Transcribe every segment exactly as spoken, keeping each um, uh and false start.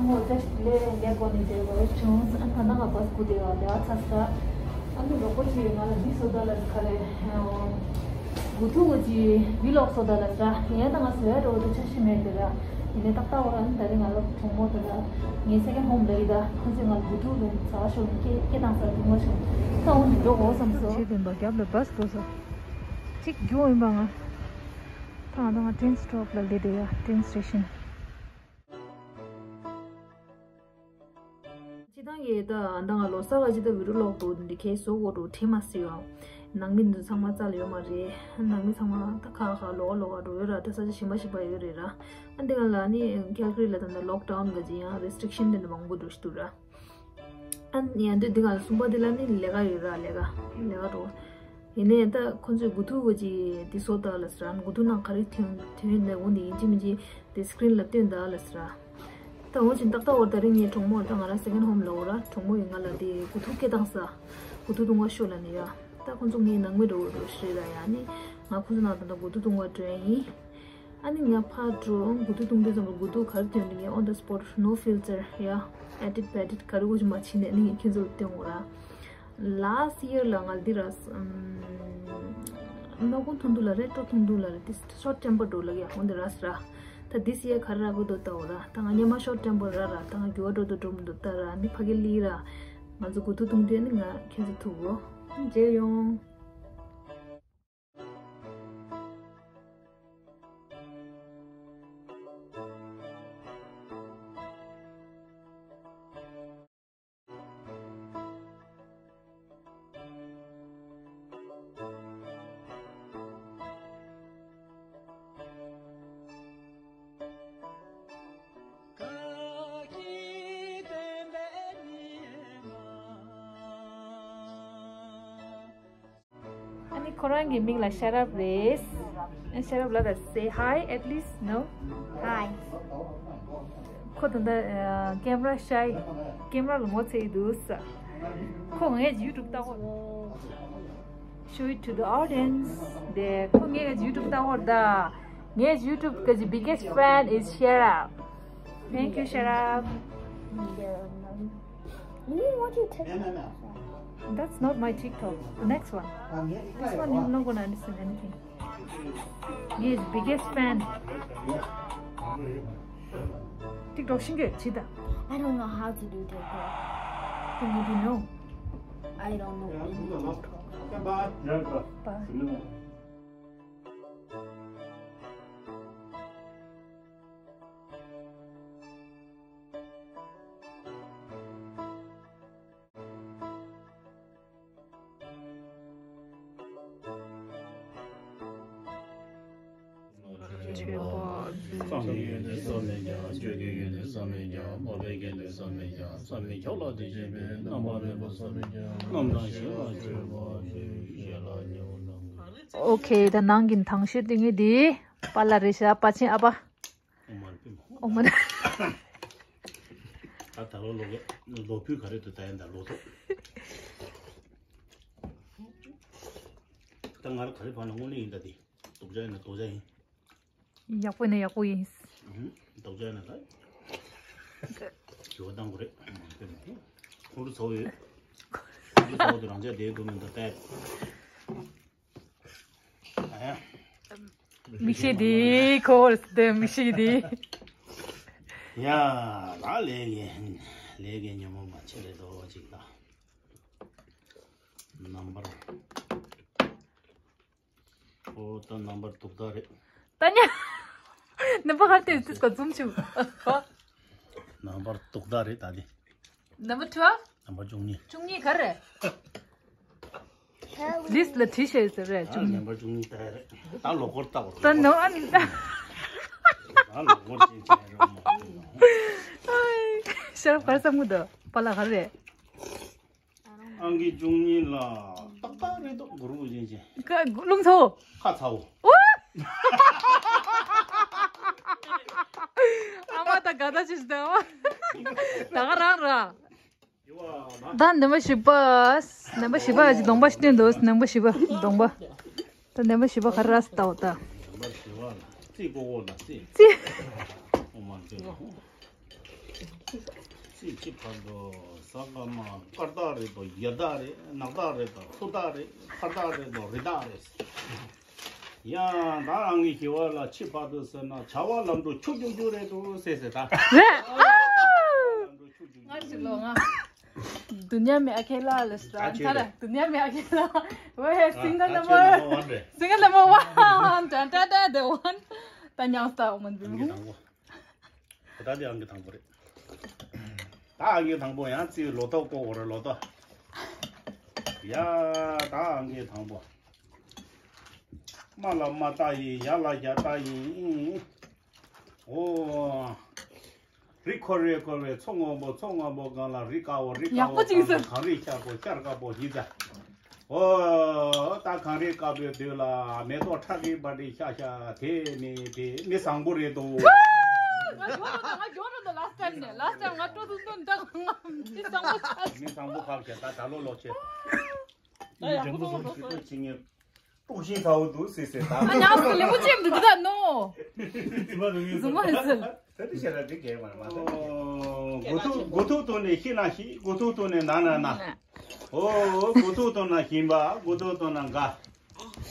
མོ་ཅ་ལེ་ལེ་གོ་ནི་དེ་ལོ་བྱུང་ཨན་ཐ་ན་ང་པ་སྐུ་དེ་བ་ལེ་བ་ཚ་ས་ཨན་ནི་ལོ་ཀོ་ཅི་ང་ལ་མི་སོ་ད་ལ་ཁ་ལེ་གུ་ཐུ་གོ་ཅི་བི་ལོག་སོ་ད་ལ་ས་ཡ་ད་ང་སོ་ཡ་རོ་དེ་ཆ་ཤི་མེད་དེ་ར་ཡིན་ནི་ཏག་ཏག་བ་ར་ཨན་ད་རི་ང་ལ་གྲོང་མོ་དེ་ར་ངའི་སེ་ཀན་ཧོམ་ལ་ཡི་ད་ཁོ་ཚོས་ང་ལ་གུ་ཐུ་ལ་ཚ་ཤོ་ནི་ཀེ་ཀེ་དང་ས་དུ་མ་ཤོ་ད་འོ་ནི་འགྲོ་གོ་བསམ་སོ་ཆེ་དེ་འབའ་རྒྱབ་ལ་བས་འགྲོ་ས་གཅིག་རྒྱུ་ཡིན་པ་ང་ད་ང་ད་ང་ཏྲེན་སི་ཊོབ་ལ་ལེ་དེ་ཡ་ཏྲེན་སི་ཊེ་ཤན། སྤྱི་བཏང་གི་ད་ད་ང་ལོ་གསར་བ་ཅི་ད་བི་ཌིའོ་ལོག་འདུག་འདི་ཁའི་བཟོ་དགོས་འདུག་དྲན་མ་སྲིད་ཡོང་། ནང་མི་འདི་ཚང་མ་རྩ་ལ་ཡོད་མ་རེད། ནང་མི་ཚང་མ་ད་ཁ་ཁ་ལོག་ལོག་འགྲོ་ཡོད་ར། ད་ས་ཆ་ཞིམ་པ་ཞིམ་པ་ཡོད་རེད་ར། ཨ་འདི་ག་ལ་ནི་ཁལ་གྷ་རི་ལ་ད་ད་ལོག་ཌའུན་ག་ཅི་ཡང་རེ་སི་ཊི་རིག་ཤན་དེ་འདྲ་མང་པོ་འགྲོ་ཞིག་འདུག་ར། ཨ་ཡང་འདི་འདི་ག་ལ་གསུམ་པ་འདི་ལ་ནི་ལས་ཀ་ཡོད་ར། ལས་ཀ་ལས་ཀ་འགྲོ། ཡིན་ནའི་ད་ཁོ་ཚོས་གུ་ཐུག་གི་ཅིག་འདི་བཟོ་ད་ལ་ཟེར། གུ་ཐུག་ནང་ག་རེ་ཐོན་ཐོན་ཡོད་ན་འོ་འདི་ཡིན་གཅིག་མིན་གཅིག་དེ་སི་ཀི་རིན་ལ་སྟོན་ད་ལ་ཟེར། ད་འོ་ཅིག་ཏག་ཏག་འོ་ད་རིང་ངའི་གྲོགས་མོ་ད་ང་རང་སེ་ཀན་ཧོམ་ལ་འོ་ར་གྲོགས་མོ་ཡིན་ང་ལ་དེ་གུ་ཐུག་སྐད་བཏང་ས་གུ་ཐུག་བཏུང་བ་ཤོག་ལ་ནི་ཡ། ད་ཁོ་ཚོ་ངའི་ནང་མི་འགྲོ་འགྲོ་ཤི་ར་ཡ་ནི་ང་ཁོ་ཚོ་ནང་ད་ད་གུ་ཐུག་བཏུང་བ་འགྲོ་ཡ་ཡིན། ཨ་ནི་ང་ཕར་འགྲོ་གུ་ཐུག་བཏུང་དུས་ཙམ་པ་གུ་ཐུག་ག་རེ་སྟོན་དུས་ངས་on the spot no filter ཡ་edit pedit ག་རེ་གོ་ཞིག་མ་བྱིན་ནས་ནི་ངས་ཁྱེད་ཚོ་ལ་སྟོན་འོ་ར། Last year ལ་ང་འདི་ར་ཨམ་མ་ཀུན་ཐུང་དུ་ལ་རེད་ཏོ་ཐུང་དུ་ལ་རེད། དེ་short temper འགྲོ་ལ་ཡ་འོ་འདི་ར་ས་ར། ད་this year ག་ར་གོ་དོ་ཏ་འོ་ར། ད་ང་ཉི་མ་short temper ར་ར། ད་ང་རྒྱུ་བ་འགྲོ་དོ་འགྲོ་མི་འདུག་ཏ་ར་ནི་ཕ་གི་ལི་ར། ང་ཚོ་གུ་ཐུག་བཏུང་དུས་ནི་ང་ཁྱེད་ཚོ་ཐུག་གོ་མཇལ་ཡོང་། ཨ་ནི་ཁོ་རང་གི་མིང་ལ་ཤ་རབ་རེད། ཨ་ཤ་རབ་ལ་ད་say hi at least no hi. ཁོ་ད་ད་camera shy, camera ལ་ངོ་ཚ་ཡི་འདུག་ས། ཁོ་ངའི་YouTube ལྟ་བོ། Show it to the audience. དེ་ཁོ་ངའི་YouTube ལྟ་བོ་ད། ངའི་YouTube གི་biggest fan is Sharab. Thank you, Sharab. You want your TikTok? That's not my TikTok. The next one. This one, you're not gonna understand anything. His biggest fan. TikTok ཤེས་ཀྱི་ཆི་ད། I don't know how to do TikTok. Then what do you know? I don't know any TikTok. Bye. Okay, ད་ནང་གི་ཐང་ཤེས་དེ་ངས་དེ་པ་ལ་རེ་ཤ་པ་ཆེན་ཨ་པ། ཨོ་མ་རེད། ཨོ་མ་རེད། ད་ད་ལོ་ལོ་ལོ་ཕུད་ག་རེ་འདུག་ད་ཡིན་ད་ལོ་ཐོག་ད་ང་ར་ག་རེ་བར་ན་དངོས་གནས་ཡིན་ད་དེ། སྡུག་ཅག་ཡིན་ན་སྡུག་ཅག་ཡིན། ཡག་པོ་ཡིན་ན་ཡག་པོ་ཡིན། སྡུག་ཅག་ཡིན་ན་ད། ཞུ་བ་བཏང་དགོས་རེད། ཁོང་ཁྲོ་ཚ་བོ་ཡོད། ཁོང་ཁྲོ་ཚ་བོ་དེ་རང་ཅག་བསྡད་དགོས་མིན་ད་ལྟ། མིག་ཤེལ་འདི་ཁོ་བོར་སྟོན་མིག་ཤེལ་འདི། ཡ་ལ་ལས་ཀྱི་ལས་ཀྱི་ཉོན་མོངས་པ་ཆེ་རེད་དོ་ཅིག་ལ། ནམ་བར། ཨོ་ད་ནམ་བར་དུག་ད་རེད། ད་ཉ། ནམ་བར་ཧར་ཏེ་དུས་ཀ་ཛུམ་ཆུ། ནམ་བར་དུག་ད་རེད་ད་དེ། Number twelve? Number བཅུ་གཉིས། བཅུ་གཉིས་ག་རེ། List ལ་བྲིས་བྱས་ཟེར་རེད་བཅུ་གཉིས། Number བཅུ་གཉིས་ལྟ་ཡ་རེད། ད་ལོ་འཁོར་ལྟ་བ་རེད། ད་ནོ་ཨ་ནི་ད། ད་ལོ་འཁོར་ཅན་ཅན་རེད་མ་རེད། ཤ་རབ་ག་རེ་བསམ་གི་འདུག་པ་ལ་ག་རེ། ཨང་ཀི་བཅུ་གཉིས་ལ་ཏག་ཏག་རེད་འདུག་གུ་རུ་ཅན་ཅན། ཀ་རླུང་ཚ་བོ། ཁ་ཚ་བོ། ཨོ། ཨ་མ་ད་ག་ད་ཅི་ཞིག་ད་བ། ད་ག་རང་ར། ད་ནམ་བར་བཞི་པ། ནམ་བར་བཞི་པ་ཅིག་གདོང་པ་ཞིག་སྟོན་འདུག་ནམ་བར་བཞི་པ་གདོང་པ། ད་ནམ་བར་བཞི་པ་ག་རེ་ར་སི་ལྟ་བ་ད། རྩིས་པོ་བོ་ལ་རྩིས། རྩིས། ཨོ་མ་རྩིས། ཚེ་ཕྱི་བར་དུ་ཟ་ཁ་མ་སྐར་རྟགས་རེད་དོ། ཡ་རྟགས་རེད། ནག་རྟགས་རེད་དོ། ཚུ་རྟགས་རེད་དོ། ཕར་རྟགས་རེད་དོ། རི་རྟགས་རེད། ཡང་ད་རང་གི་ཞི་བ་ལ་ཕྱི་བར་དུ་ཟེར་ན་བྱ་བ་ལམ་འགྲོ་ཆུ་རྒྱུག་རྒྱུག་རེད་འདུག་ཟེར་ཟེར་ད། རེད། ལམ་འགྲོ་ཆུ་རྒྱུག་རྒྱུག་ང་ཞིག་ལོ་ང་། दुनिया में अकेला लसरा थारा दुनिया में अकेला वो है single number. Single number one. टा टा टा the one. ད་ཉང་སྟ་འོ་མན་བི་མུ། ད་དེ་ཨང་གི་དང་པོ་རེད། ད་ཨང་གི་དང་པོ་ཡང་རྩིས་ལོ་ཏོག་ཀོ་འོ་ར་ལོ་ཏོ། ཡ་ད་ཨང་གི་དང་པོ། རྨ་ལ་རྨ་རྟགས་ཡིན། ཡ་ལ་ཡ་རྟགས་ཡིན། ཨོ། རི་འཁོར་བའི་འཁོར་བའི་མཚོ་སྔོན་པོ། མཚོ་སྔོན་པོ་སྒང་ལ་རི་དཀར་པོ། རི་དཀར་པོ་ཡག་པོ་ཅིག་སྒང་ལ་ཟེར། གངས་རི་ཤར་པོ། ཤར་དཀར་པོ་ཡིན་ད། ཨོ། ད་གངས་རི་དཀར་པོའི་མདུན་ལ་མེ་ཏོག་ཁྲ་གི་པ་རི་ཤ་ཤ་དེ་ནི་དེ་མི་བཟང་པོ་རེད་འདུག་ང་འགྱོ་རོགས་དང་ང་འགྱོ་རོགས་དང་ལ་སི་ཊེམ་ནས་ལ་སི་ཊེམ་ང་སྤྲོ་ཚུལ་སྟོན་འདྲ་ང་མི་བཟང་པོ་ཆགས། མི་བཟང་པོ་ཁག་ཤ་ད་ད་ལོ་ལོ་ཆེ། ད་ཡག་པོ་ཡིན་ད་ཞུ་དུས་ཕྱི་ཉིན། ཏོག་ཤིང་ཚ་བོ་འདུག་སེ་སེ་ད། ཨ་ཉག་སུ་ལེ་མོ་ཅེམ་འདུག་ད་ནོ། ཟི་མ་ཟི་མ་ཟི། ད་དེ་ཤ་ར་དེ་གས་མ་མ་ད། དགུ་ཐུག་དགུ་ཐུག་ཐུག་ནས་ཤི་ན་ཤི། དགུ་ཐུག་ཐུག་ནས་ན་ན་ན། ཨོ་དགུ་ཐུག་ཐུག་ན་ཤིན་པ། དགུ་ཐུག་ཐུག་ན་དགའ།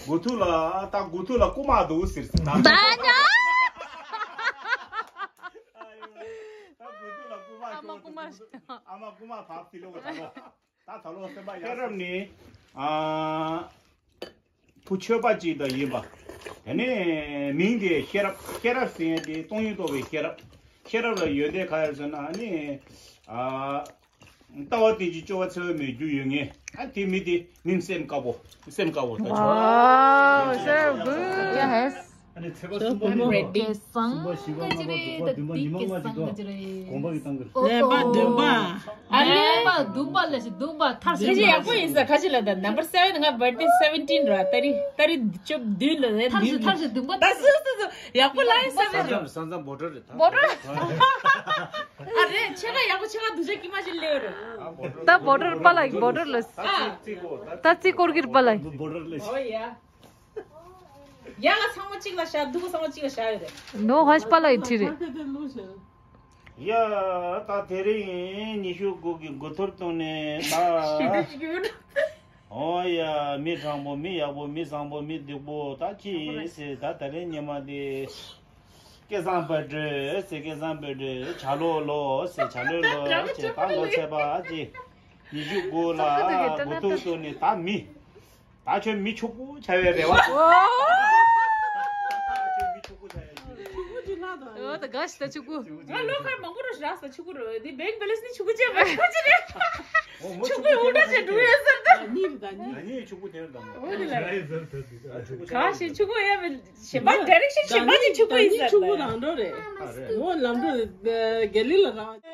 དགུ་ཐུག་ལ་ད་དགུ་ཐུག་ལ་རྐུ་མ་འདུག་ཟེར་ཟེར་ད། ད་ཉག་ད་དགུ་ཐུག་ལ་རྐུ་མ་ཨ་མ་ཤོར་རྐུ་མ་ཟེར་ཟེར། ཨ་མ་རྐུ་མ་བབས་ཏེ་ལོ་ག་ད་ལོ། ད་ད་ལོ་སེམས་པ་ཡག་ཤེས་རབ་ནི། ཨ། བུ་ཆོས་པ་ཅིག་ད་ཡིན་པ། དེ་ནས་མིང་དེ་ཤེས་རབ། ཤེས་རབ་ཟེར་མཁན་དེ་སྟོང་ཉིད་རྟོགས་པའི་ཤེས་རབ། ཤེས་རབ་ལ་ཡོན་ཏན་ག་རེ་ཟེར་ན་ནི། ཨ། ལྟ་བ་རྟེན་ཅིང་སྐྱོ་བ་འཚེ་བ་མེད་རྒྱུ་ཡོད་ངེས། ཨ་དེ་མི་དེ་མིང་སེམས་དཀར་པོ། སེམས་དཀར་པོ་ད་ཆོག Wow, so good. Yes. ཨ་ནི་ཚེས་པ་གསུམ་པ་ཉི་མ། སྐལ་བཟང་གསུམ་པ་བཞི་པ་ལྔ་པ་དྲུག་པ་བདུན་པ་ཉི་མ་ལྔ་ཅིག་ཏོ། དགོན་པ་གི་སྟེང་གི། ཀླད་པ་བདུན་པ། ཨ་ལེ། ཀླད་པ་བདུན་པ་ལ་ཞིག་བདུན་པ་ཐར་ཁ་ཤས་ཡག་པོ་ཡིན་ས་ཁ་ཤས་ལ་ད་number seven ང་birthday seventeen ར། ཏ་རིག་ཏ་རིག་བཅུ་བདུན་ལ་རེད། ཐར་ཞིག་ཐར་ཞིག་བདུན་པ་ད་སུ་སུ་སུ་ཡག་པོ་ལ་ཡིན་ས་རེད། ས་མཚམས་ས་མཚམས་border རེད་ད། Border ཨ་རེད། ཆེ་ཁ་ཡག་པོ་ཆེ་ཁ་འདུག་ཆ་ཀི་མ་ཞིག་ལེ་རེད། ད་border པ་ལ་border ལ། ཨ་ད་རྩིས་སྐོར་གྱི་པ་ལ། Border ལ། ཨོ་ཡ། ཡ་ལ་ཚང་མ་གཅིག་ལ་བཞག་སྡུག་པོ་ཚང་མ་གཅིག་ལ་བཞག་ཡོད་རེད། ནོ་ཧ་ཤ་པ་ལ་ཡི་ཁྲི་རེད། ཡ་ད་དེ་རིང་ཉི་ཤུ་དགུ་གི་དགུ་ཐུག་བཏང་ནས་ད། ཞེ་དྲག་ཞིག་ཡོད། ཨོ་ཡ་མི་དྲང་པོ་མི་ཡག་པོ་མི་བཟང་པོ་མི་སྡུག་པོ་ད་ཅི་ཟེར་ད་དེ་རིང་ཉི་མ་དེ། སྐལ་བཟང་དཔལ་སྒྲོན་ཟེར་སྐལ་བཟང་དཔལ་སྒྲོན་བྱ་ལོ་ལོ་ཟེར་བྱ་ལོ་ལོ་ཟེར་ད་ལོ་ཚེས་པ་ཅི། ཉི་ཤུ་དགུ་ལ་དགུ་ཐུག་བཏང་ནས་ད་མི། ད་ཁྱོད་མི་ཕྱུག་པོ་ཆགས་ཡོད་རེད་བ། ད་ཁྱོད་མི་ཕྱུག་པོ་ཆགས་ཡོད་རེད། ཨོ་ད་ག་ཞིག་ད་ཕྱུག་པོ། ང་ལོ་ཁ་མང་པོ་རོ་ཞིག་རག་ས་ཕྱུག་པོ་རོ་འདི་bank balance ནི་ཕྱུག་པོ་ཅན་མ་ཁ་ཅི་རེད། ཕྱུག་པོའི་འུར་སྒྲ་ཅན་འགྲོ་ཡོད་ཟེར་ད། ཉིད་ད་ཉིད། ད་ཉིད་ཕྱུག་པོ་དེར་དང་། ཨོ་དེ་ལ་ག་ཞིག་ཕྱུག་པོ་ཡ་མི་གཞན་པ་direct ཞིག་གཞན་པ་ཅིག་ཕྱུག་པོ་ཡིན་ཟེར་ད། ཕྱུག་པོ་རང་འགྲོ་རེད། ཨོ་ལམ་འགྲོ་རེད། དགེ་ལི་ལ་རང་།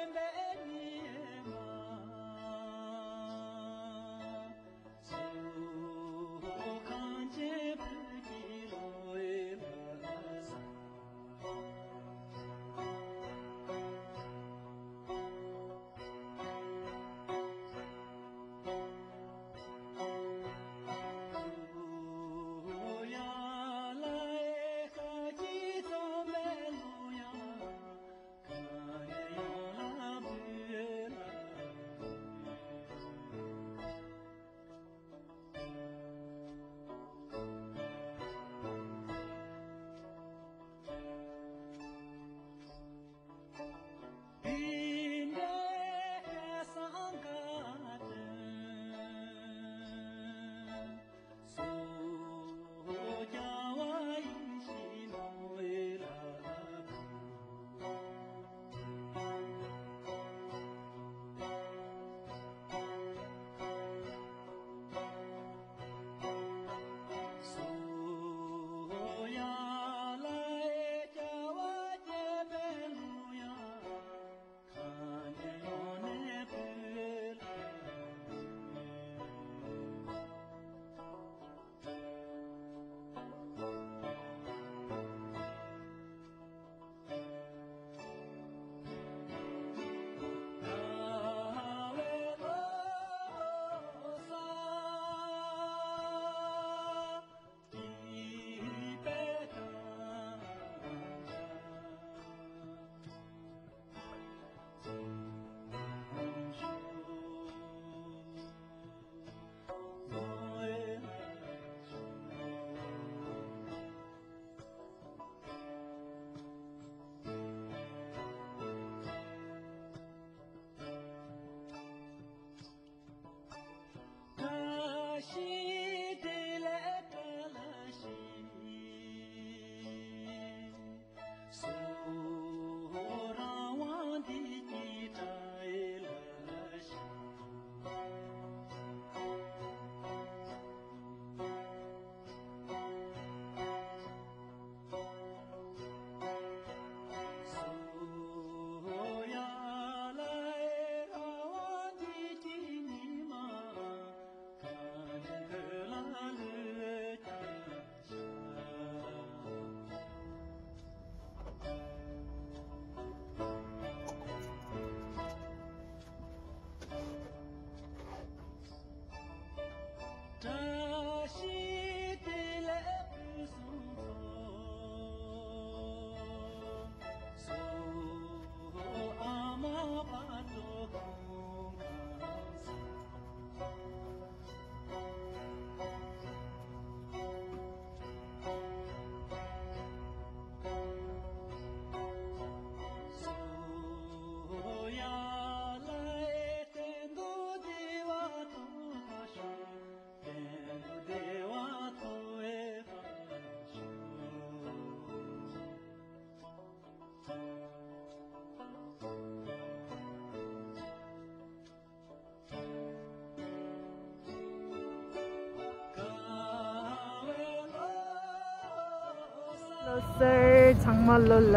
ལོ་གསར་ཚང་མ་ལོ་ལ།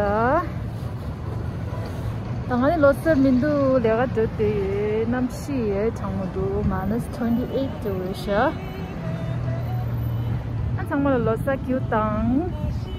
ད་ང་ནི་ལོ་གསར་མི་འདུག་ལས་ཀ་སྡོད་དེ་ཡོད། གནམ་གཤིས་ཡོད་གྲང་མོ་འདུག minus twenty eight འགྲོ་བའི་ཤ། ཨ་ཚང་མ་ལ་ལོ་གསར་གྱིས་དང་།